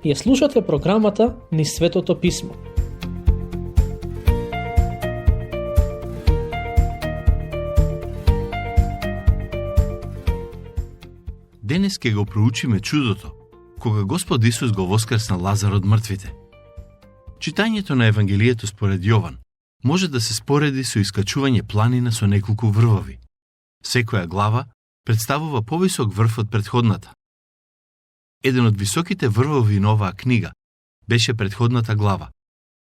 Ја слушате програмата Низ Светото Писмо. Денес ќе го проучиме чудото, кога Господ Исус го воскресна Лазар од мртвите. Читањето на Евангелието според Јован може да се спореди со искачување планина со неколку врвови. Секоја глава представува повисок врв од претходната. Еден од високите врвови на оваа книга беше претходната глава,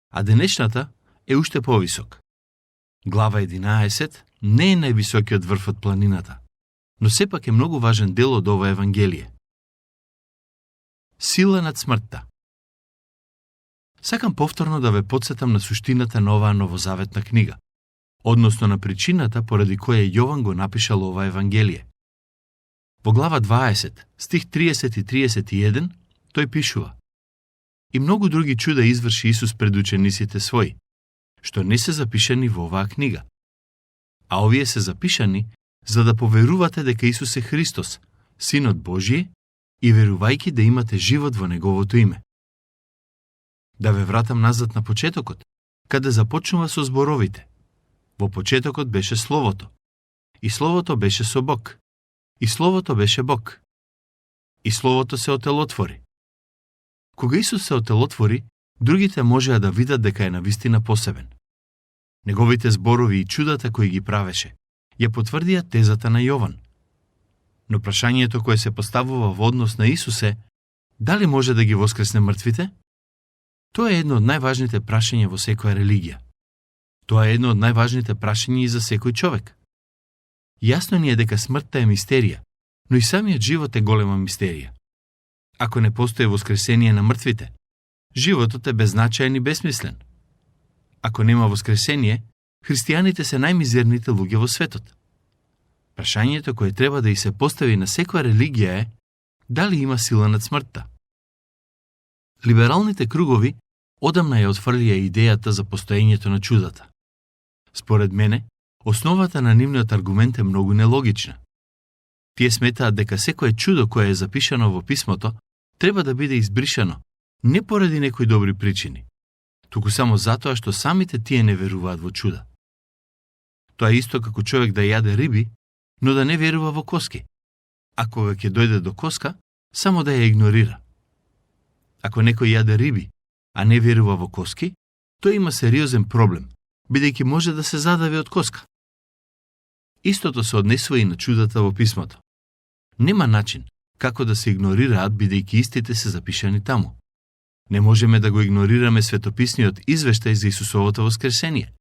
а денешната е уште повисок. Глава 11 не е највисокиот врв од планината, но сепак е многу важен дел од ова Евангелие. Сила над смртта. Сакам повторно да ве потсетам на суштината на оваа новозаветна книга, односно на причината поради која Јован го напишал ова Евангелие. Во глава 20, стих 30 и 31, тој пишува: И многу други чуда изврши Исус пред учениците своји, што не се запишани во оваа книга. А овие се запишани за да поверувате дека Исус е Христос, Синот Божие, и верувајќи да имате живот во Неговото име. Да ве вратам назад на почетокот, каде започнува со зборовите. Во почетокот беше Словото, и Словото беше со Бог, и Словото беше Бог, и Словото се отелотвори. Кога Исус се отелотвори, другите можеа да видат дека е навистина посебен. Неговите зборови и чудата кои ги правеше ја потврдија тезата на Јован. Но прашањето кое се поставува во однос на Исус е: дали може да ги воскресне мртвите? Тоа е едно од најважните прашања во секоја религија. Тоа е едно од најважните прашања и за секој човек. Јасно ни е дека смртта е мистерија, но и самиот живот е голема мистерија. Ако не постои воскресение на мртвите, животот е беззначаен и бесмислен. Ако нема воскресение, христијаните се најмизерните луѓе во светот. Прашањето кое треба да и се постави на секоја религија е: дали има сила над смртта? Либералните кругови одамна ја отфрлија идејата за постоењето на чудата. Според мене, основата на нивниот аргумент е многу нелогична. Тие сметаат дека секое чудо кое е запишано во писмото треба да биде избришано не поради некои добри причини, туку само затоа што самите тие не веруваат во чуда. Тоа е исто како човек да јаде риби, но да не верува во коски, а кога ќе дојде до коска, само да ја игнорира. Ако некој јаде риби, а не верува во коски, тој има сериозен проблем, бидејќи може да се задави од коска. Истото се однесува и на чудата во писмото. Нема начин како да се игнорираат, бидејќи истите се запишани таму. Не можеме да го игнорираме светописниот извештај за Исусовото воскресение.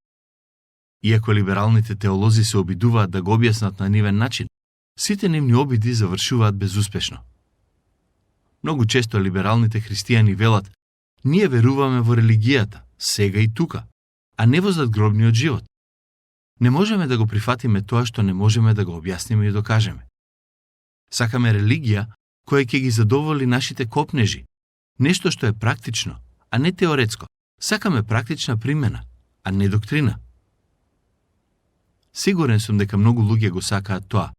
Иако либералните теолози се обидуваат да го објаснат на нивен начин, сите нивни обиди завршуваат безуспешно. Многу често либералните христијани велат: ние веруваме во религијата, сега и тука, а не во задгробниот живот. Не можеме да го прифатиме тоа што не можеме да го објасниме и докажеме. Сакаме религија која ќе ги задоволи нашите копнежи, нешто што е практично, а не теоретско. Сакаме практична примена, а не доктрина. Сигурен сум дека многу луѓе го сакаат тоа,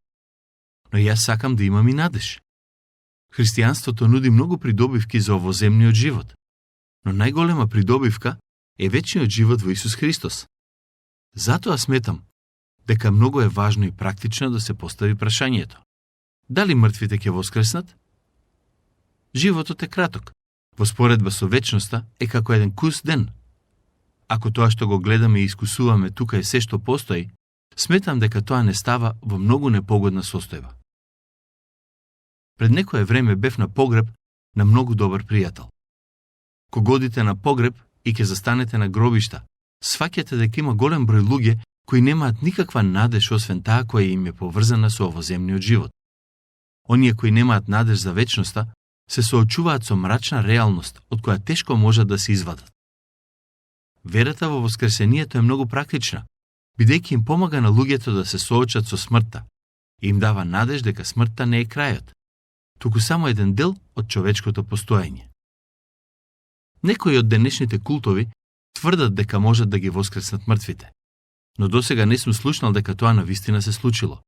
но јас сакам да имам и надеж. Христијанството нуди многу придобивки за овоземниот живот, но најголема придобивка е вечниот живот во Исус Христос. Затоа сметам дека многу е важно и практично да се постави прашањето: дали мртвите ќе воскреснат? Животот е краток. Во споредба со вечноста е како еден кус ден. Ако тоа што го гледаме и искусуваме тука е се што постои, сметам дека тоа не става во многу непогодна состојба. Пред некое време бев на погреб на многу добар пријател. Кога одите на погреб и ќе застанете на гробишта, сфаќате дека има голем број луѓе кои немаат никаква надеж освен таа која им е поврзана со овоземниот живот. Оние кои немаат надеж за вечноста се соочуваат со мрачна реалност од која тешко можат да се извадат. Верата во воскресението е многу практична, бидејќи им помага на луѓето да се соочат со смртта и им дава надеж дека смртта не е крајот, туку само еден дел од човечкото постоење. Некои од денешните култови тврдат дека можат да ги воскреснат мртвите, но досега не сум слушнал дека тоа навистина се случило.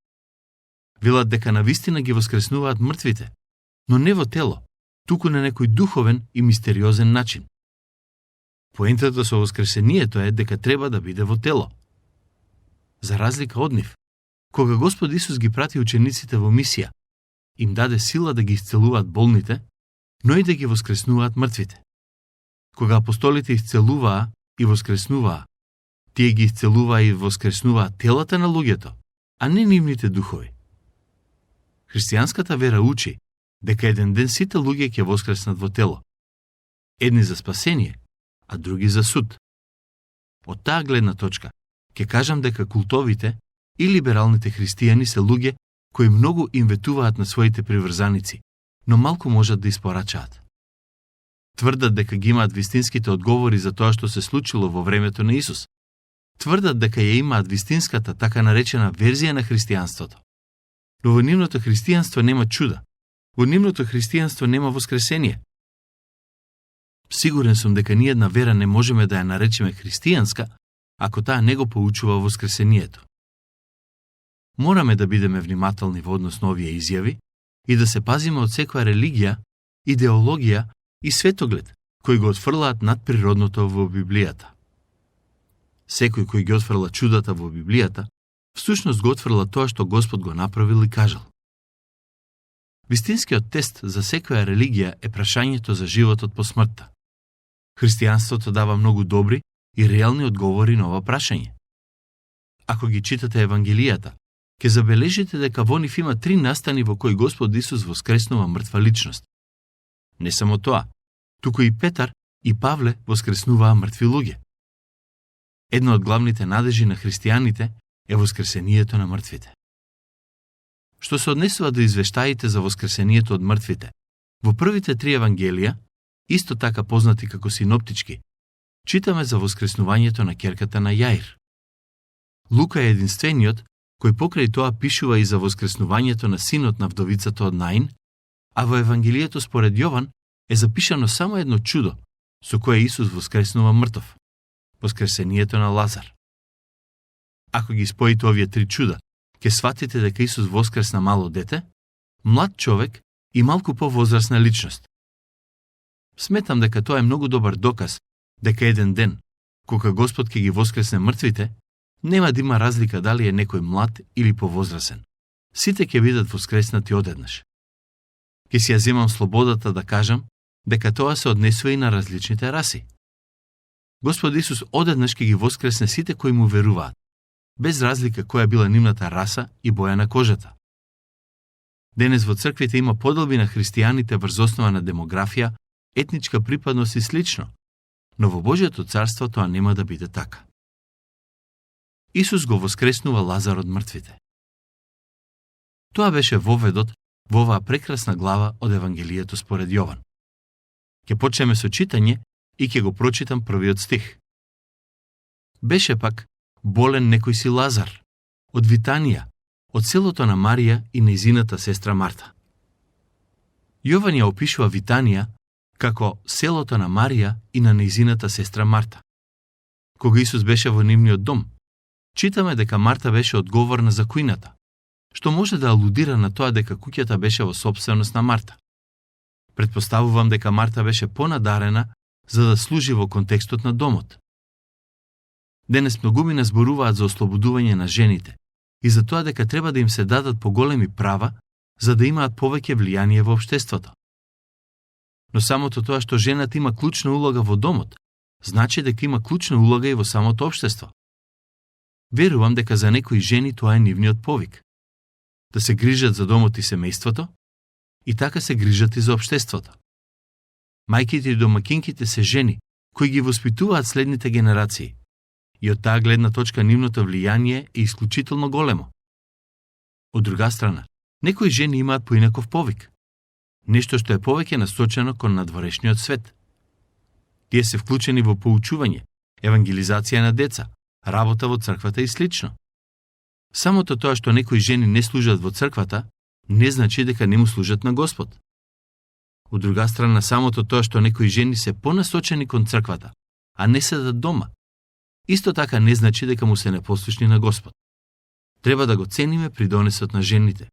Велат дека навистина ги воскреснуваат мртвите, но не во тело, туку на некој духовен и мистериозен начин. Поентата со воскресението е дека треба да биде во тело. За разлика од нив, кога Господ Исус ги прати учениците во мисија, им даде сила да ги исцелуваат болните, но и да ги воскреснуваат мртвите. Кога апостолите исцелуваа и воскреснуваа, тие ги исцелуваа и воскреснуваа телата на луѓето, а не нивните духови. Христијанската вера учи дека еден ден сите луѓе ќе воскреснат во тело. Едни за спасение, а други за суд. Од таа гледна точка, ќе кажам дека култовите и либералните христијани се луѓе кои многу им ветуваат на своите приврзаници, но малку можат да испорачаат. Тврдат дека ги имаат вистинските одговори за тоа што се случило во времето на Исус. Тврдат дека ја имаат вистинската, така наречена верзија на христијанството. Но во нивното христијанство нема чуда. Во нивното христијанство нема воскресение. Сигурен сум дека ниедна вера не можеме да ја наречеме христијанска, ако таа не го поучува воскресението. Мораме да бидеме внимателни во однос на овие изјави и да се пазиме од секоја религија, идеологија и светоглед кои го отфрлаат надприродното во Библијата. Секој кој ги отфрла чудата во Библијата, всушност го отфрла тоа што Господ го направил и кажал. Вистинскиот тест за секоја религија е прашањето за животот по смртта. Христијанството дава многу добри и реални одговори на ова прашање. Ако ги читате Евангелијата, ќе забележите дека во нив има 3 настани во кои Господ Исус воскреснува мртва личност. Не само тоа, туку и Петар и Павле воскреснуваа мртви луѓе. Една од главните надежи на христијаните е воскресението на мртвите. Што се однесува до извештаите за воскресението од мртвите, во првите 3 Евангелија, исто така познати како синоптички, читаме за воскреснувањето на ќерката на Јаир. Лука е единствениот кој покрај тоа пишува и за воскреснувањето на синот на вдовицата од Наин, а во Евангелието според Јован е запишано само едно чудо со кое Исус воскреснува мртов – воскресението на Лазар. Ако ги споите овие 3 чуда, ќе сватите дека Исус воскресна мало дете, млад човек и малку повозрасна личност. Сметам дека тоа е многу добар доказ дека еден ден, кога Господ ќе ги воскресне мртвите, нема да има разлика дали е некој млад или повозрасен. Сите ќе бидат воскреснати одеднаш. Ќе си ја земам слободата да кажам дека тоа се однесува и на различните раси. Господ Исус одеднаш ќе ги воскресне сите кои му веруваат, без разлика која била нивната раса и боја на кожата. Денес во црквите има поделби на христијаните врз основа на демографија, етничка припадност и слично, но во Божјото царство тоа нема да биде така. Исус го воскреснува Лазар од мртвите. Тоа беше воведот во оваа прекрасна глава од Евангелието според Јован. Ќе почнеме со читање и ќе го прочитам првиот стих. Беше пак болен некој си Лазар, од Витанија, од селото на Марија и нејзината сестра Марта. Јован ја опишува Витанија како селото на Марија и на нејзината сестра Марта. Кога Исус беше во нивниот дом, читаме дека Марта беше одговорна за кујната, што може да алудира на тоа дека куќата беше во сопственост на Марта. Предпоставувам дека Марта беше понадарена за да служи во контекстот на домот. Денес многумина зборуваат за ослободување на жените и за тоа дека треба да им се дадат поголеми права за да имаат повеќе влијание во општеството. Но самото тоа што жената има клучна улога во домот, значи дека има клучна улога и во самото општество. Верувам дека за некои жени тоа е нивниот повик. Да се грижат за домот и семејството, и така се грижат и за општеството. Мајките и домакинките се жени кои ги воспитуваат следните генерации, и од таа гледна точка нивното влијание е исклучително големо. Од друга страна, некои жени имаат поинаков повик, нешто што е повеќе насочено кон надворешниот свет. Тие се вклучени во поучување, евангелизација на деца, работа во црквата и слично. Самото тоа што некои жени не служат во црквата, не значи дека не му служат на Господ. Од друга страна, самото тоа што некои жени се понасочени кон црквата, а не седат дома, исто така не значи дека му се непослушни на Господ. Треба да го цениме придонесот на жените,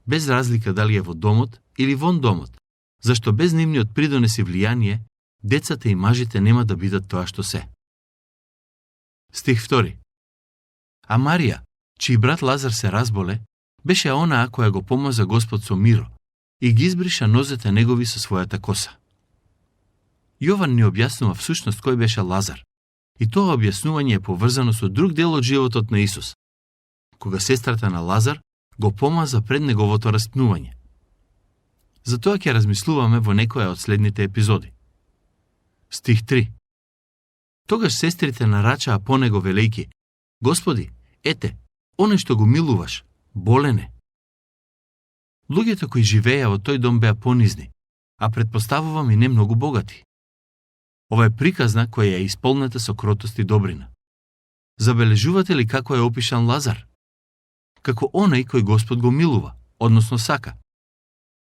без разлика дали е во домот или вон домот, зашто без нивниот придонес и влијание, децата и мажите нема да бидат тоа што се. Стих 2. А Марија, чиј брат Лазар се разболе, беше онаа која го помаза Господ со миро и ги избриша нозете негови со својата коса. Јован ни објаснува всушност кој беше Лазар, и тоа објаснување е поврзано со друг дел од животот на Исус, кога сестрата на Лазар го помаза пред неговото распнување. Затоа ќе размислуваме во некоја од следните епизоди. Стих 3. Тогаш сестрите нарачаа по него велејки: Господи, ете, оној што го милуваш, болен е. Луѓето кои живееја во тој дом беа понизни, а предпоставувам и не многу богати. Ова е приказна која е исполнета со кротост и добрина. Забележувате ли како е опишан Лазар? Како оној кој Господ го милува, односно сака.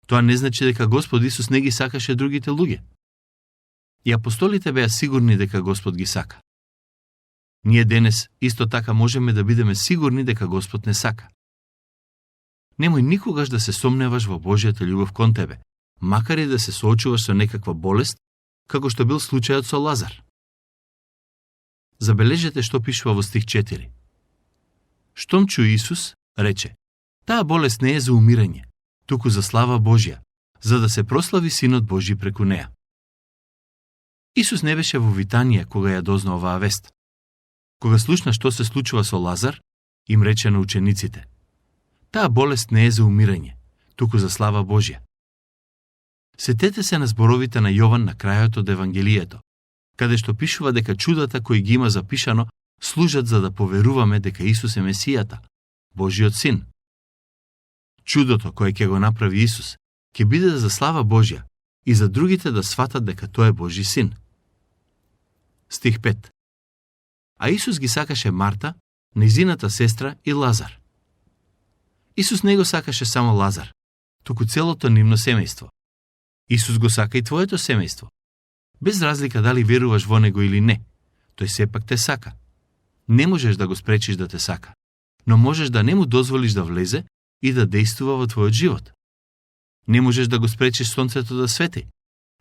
Тоа не значи дека Господ Исус не ги сакаше другите луѓе. И апостолите беа сигурни дека Господ ги сака. Ние денес исто така можеме да бидеме сигурни дека Господ не сака. Немој никогаш да се сомневаш во Божјата љубов кон тебе, макар и да се соочуваш со некаква болест, како што бил случајот со Лазар. Забележете што пишува во стих 4. Штом чу Исус, рече: таа болест не е за умирање, туку за слава Божја, за да се прослави Синот Божји преку неа. Исус не беше во Витанија кога ја дозна оваа вест. Кога слушна што се случува со Лазар, им рече на учениците: таа болест не е за умирање, туку за слава Божја. Сетете се на зборовите на Јован на крајот од Евангелието, каде што пишува дека чудата кои ги има запишано служат за да поверуваме дека Исус е Месијата, Божиот Син. Чудото кое ќе го направи Исус ќе биде за слава Божја и за другите да сватат дека тој е Божи Син. Стих 5. А Исус ги сакаше Марта, нејзината сестра и Лазар. Исус не го сакаше само Лазар, туку целото нивно семејство. Исус го сака и твоето семејство. Без разлика дали веруваш во него или не, тој сепак те сака. Не можеш да го спречиш да те сака, но можеш да не му дозволиш да влезе и да действува во твојот живот. Не можеш да го спречиш сонцето да свети,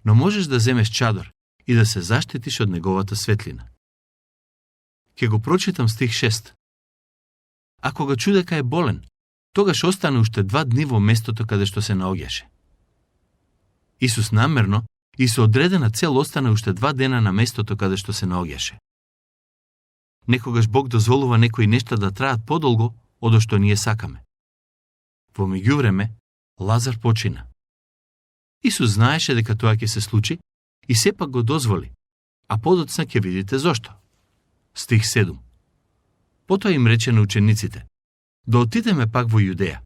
но можеш да земеш чадор и да се заштитиш од неговата светлина. Ке го прочитам стих 6. Ако го чу дека е болен, тогаш остане уште 2 дни во местото каде што се наоѓаше. Исус намерно и со одредена цел остане уште 2 дена на местото каде што се наоѓаше. Некогаш Бог дозволува некои нешта да траат подолго од што ние сакаме. Во меѓувреме, Лазар почина. Исус знаеше дека тоа ќе се случи и сепак го дозволи, а подоцна ќе видите зошто. Стих 7. Потоа им рече на учениците: да отидеме пак во Јудеја.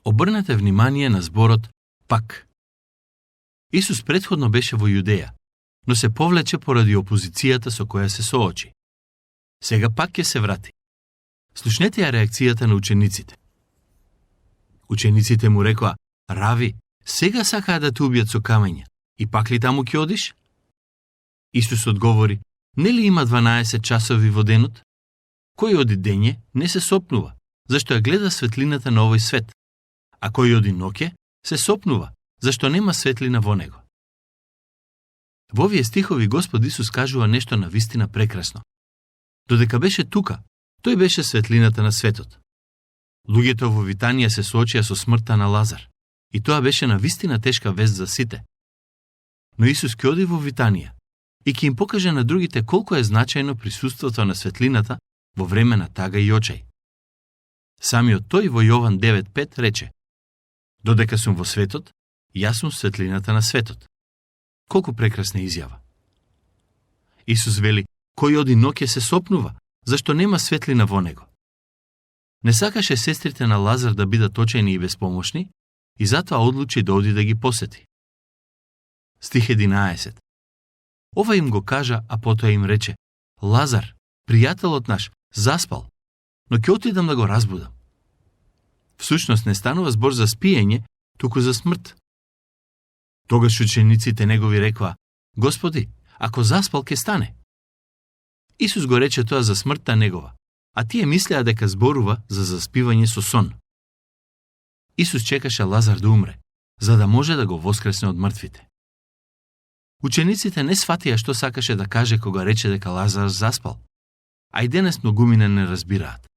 Обрнете внимание на зборот пак. Исус претходно беше во Јудеја, но се повлече поради опозицијата со која се соочи. Сега пак ќе се врати. Слушнете ја реакцијата на учениците. Учениците му рекоа: Рави, сега сакаа да те убијат со камења, и пак ли таму ќе одиш? Исус одговори: нели има 12 часови во денот? Кој оди дење не се сопнува, зашто ја гледа светлината на овој свет, а кој оди ноќе се сопнува, зашто нема светлина во него. Во овие стихови Господ Исус кажува нешто на вистина прекрасно. Додека беше тука, тој беше светлината на светот. Луѓето во Витанија се соочија со смртта на Лазар, и тоа беше на вистина тешка вест за сите. Но Исус ќе оди во Витанија и ќе им покаже на другите колку е значајно присуството на светлината во време на тага и очај. Самиот тој во Јован 9:5 рече: додека сум во светот, јас сум светлината на светот. Колку прекрасна изјава. Исус вели: кој оди ноќе се сопнува, зашто нема светлина во него. Не сакаше сестрите на Лазар да бидат очајни и безпомошни, и затоа одлучи да оди да ги посети. Стих 11. Ова им го кажа, а потоа им рече: Лазар, пријателот наш, заспал, но ќе отидам да го разбудам. Всушност не станува збор за спиење, туку за смрт. Тогаш учениците негови рекоа: Господи, ако заспал ќе стане. Исус го рече тоа за смртта негова, а тие мислеа дека зборува за заспивање со сон. Исус чекаше Лазар да умре, за да може да го воскресне од мртвите. Учениците не сватија што сакаше да каже кога рече дека Лазар заспал, а и денес многумина не разбираат.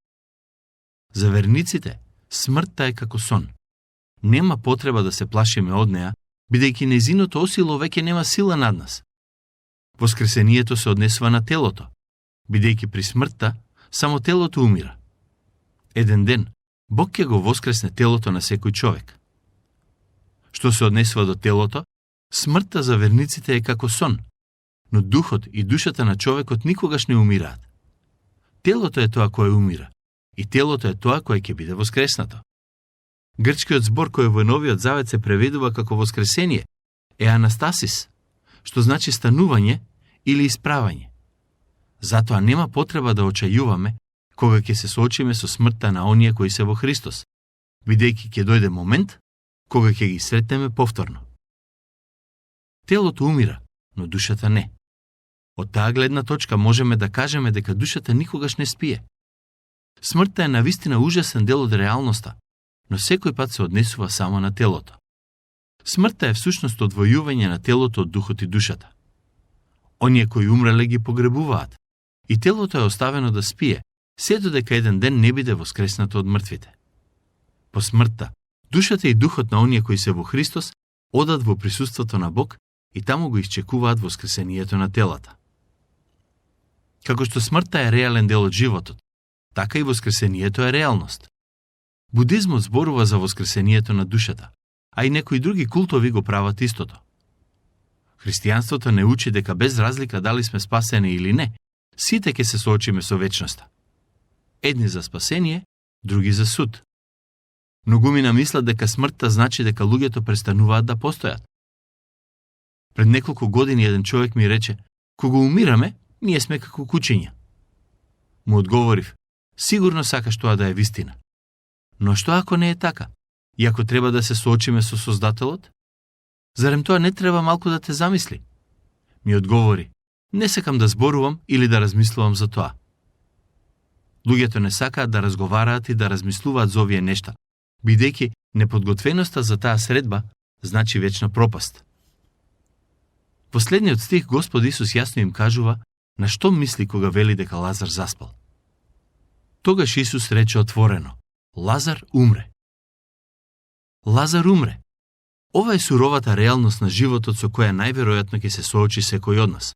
За верниците, смртта е како сон. Нема потреба да се плашиме од неа, бидејќи нејзиното осило веќе нема сила над нас. Воскресението се однесува на телото, бидејќи при смртта само телото умира. Еден ден, Бог ќе го воскресне телото на секој човек. Што се однесува до телото, смртта за верниците е како сон, но духот и душата на човекот никогаш не умираат. Телото е тоа кое умира, и телото е тоа кое ќе биде воскреснато. Грчкиот збор кој во Новиот Завет се преведува како воскресение е анастасис, што значи станување или исправање. Затоа нема потреба да очајуваме кога ќе се соочиме со смртта на оние кои се во Христос, бидејќи ќе дојде момент кога ќе ги сретнеме повторно. Телото умира, но душата не. Од таа гледна точка можеме да кажеме дека душата никогаш не спие. Смртта е навистина ужасен дел од реалноста, но секој пат се однесува само на телото. Смртта е всушност одвојување на телото од духот и душата. Оние кои умреле ги погребуваат, и телото е оставено да спие, се додека еден ден не биде воскреснато од мртвите. По смртта, душата и духот на оние кои се во Христос одат во присуството на Бог и таму го исчекуваат воскресението на телата. Како што смртта е реален дел од животот, така и воскресението е реалност. Будизмот зборува за воскресението на душата, а и некои други култови го прават истото. Христијанството не учи дека без разлика дали сме спасени или не, сите ќе се соочиме со вечноста. Едни за спасение, други за суд. Многумина мислат дека смртта значи дека луѓето престануваат да постојат. Пред неколку години еден човек ми рече: "Кога умираме, ние сме како кучиња." Му одговорив: "Сигурно сакаш тоа да е вистина. Но што ако не е така? И ако треба да се соочиме со Создателот? Зарем тоа не треба малку да те замисли?" Ми одговори: "Не сакам да зборувам или да размислувам за тоа." Луѓето не сакаат да разговараат и да размислуваат за овие нешта, бидејќи неподготвеноста за таа средба значи вечна пропаст. Последниот стих Господ Исус јасно им кажува на што мисли кога вели дека Лазар заспал. Тогаш Исус рече отворено: "Лазар умре." Лазар умре. Ова е суровата реалност на животот со која најверојатно ќе се соочи секој од нас.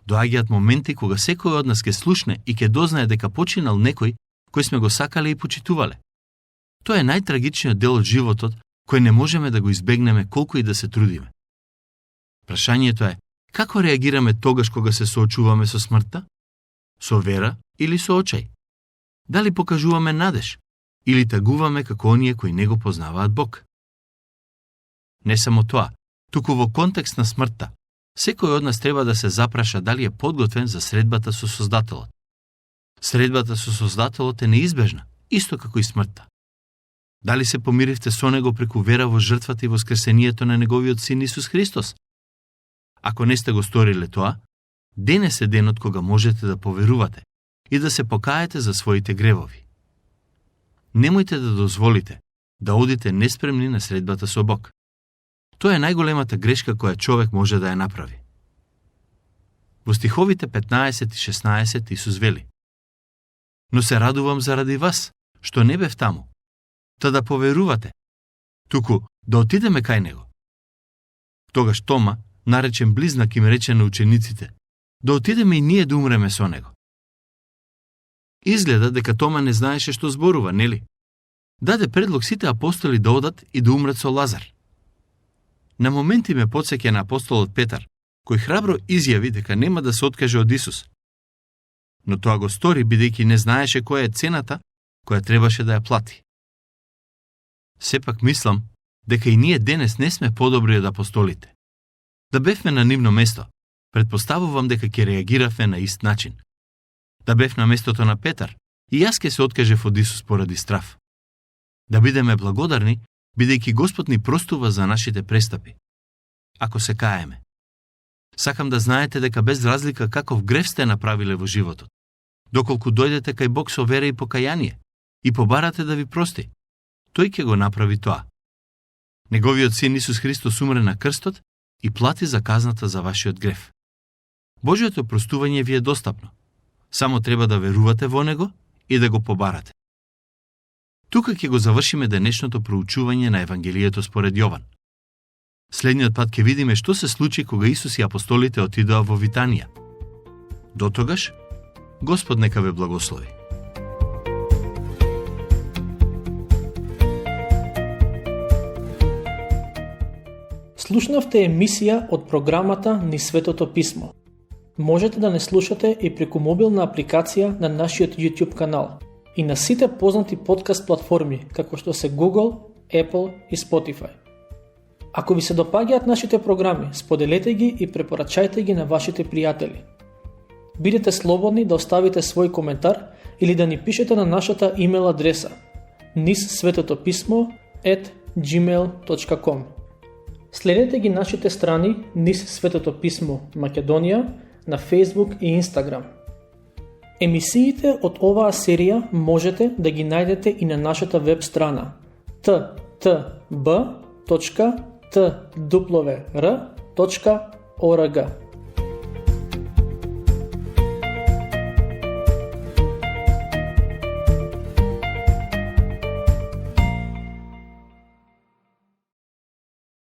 Доаѓаат моменти кога секој од нас ќе слушне и ќе дознае дека починал некој кој сме го сакале и почитувале. Тоа е најтрагичниот дел од животот кој не можеме да го избегнеме колку и да се трудиме. Прашањето е: како реагираме тогаш кога се соочуваме со смртта? Со вера или со очај? Дали покажуваме надеж или тагуваме како оние кои не го познаваат Бог? Не само тоа, туку во контекст на смртта, секој од нас треба да се запраша дали е подготвен за средбата со Создателот. Средбата со Создателот е неизбежна, исто како и смртта. Дали се помиривте со Него преку вера во жртвата и воскресението на Неговиот Син Исус Христос? Ако не сте го сториле тоа, денес е денот кога можете да поверувате и да се покаете за своите гревови. Немојте да дозволите да одите неспремни на средбата со Бог. Тоа е најголемата грешка која човек може да ја направи. Во стиховите 15 и 16 Исус вели: "Но се радувам заради вас, што не бев таму, та да поверувате, туку да отидеме кај Него." Тогаш Тома, наречен близнак, им рече на учениците: "Да отидеме и ние да умреме со Него." Изгледа дека Тома не знаеше што зборува, нели? Даде предлог сите апостоли да одат и да умрат со Лазар. На моменти ме потсеќа на апостолот Петар, кој храбро изјави дека нема да се откаже од Исус. Но тоа го стори бидејќи не знаеше која е цената која требаше да ја плати. Сепак мислам дека и ние денес не сме подобри од апостолите. Да бевме на нивно место, претпоставувам дека ќе реагиравме на ист начин. Да бев на местото на Петар, и јас ќе се откажев од Исус поради страв. Да бидеме благодарни, бидејќи Господ ни простува за нашите престапи. Ако се каеме. Сакам да знаете дека без разлика каков грев сте направиле во животот, доколку дојдете кај Бог со вера и покаяние и побарате да ви прости, тој ќе го направи тоа. Неговиот син Исус Христос умре на крстот и плати за казната за вашиот грев. Божиото простување ви е достапно. Само треба да верувате во него и да го побарате. Тука ќе го завршиме денешното проучување на Евангелието според Јован. Следниот пат ќе видиме што се случи кога Исус и апостолите отидоа во Витанија. Дотогаш, Господ нека ве благослови. Слушнавте емисија од програмата Низ Светото Писмо. Можете да не слушате и преку мобилна апликација на нашиот YouTube канал и на сите познати подкаст платформи, како што се Google, Apple и Spotify. Ако ви се допаѓаат нашите програми, споделете ги и препорачајте ги на вашите пријатели. Бидете слободни да оставите свој коментар или да ни пишете на нашата имейл адреса nizsvetopismo@gmail.com. Следете ги нашите страни Низ Светото Писмо Македонија на Facebook и Instagram. Емисиите од оваа серија можете да ги најдете и на нашата веб страна ttb.twr.org.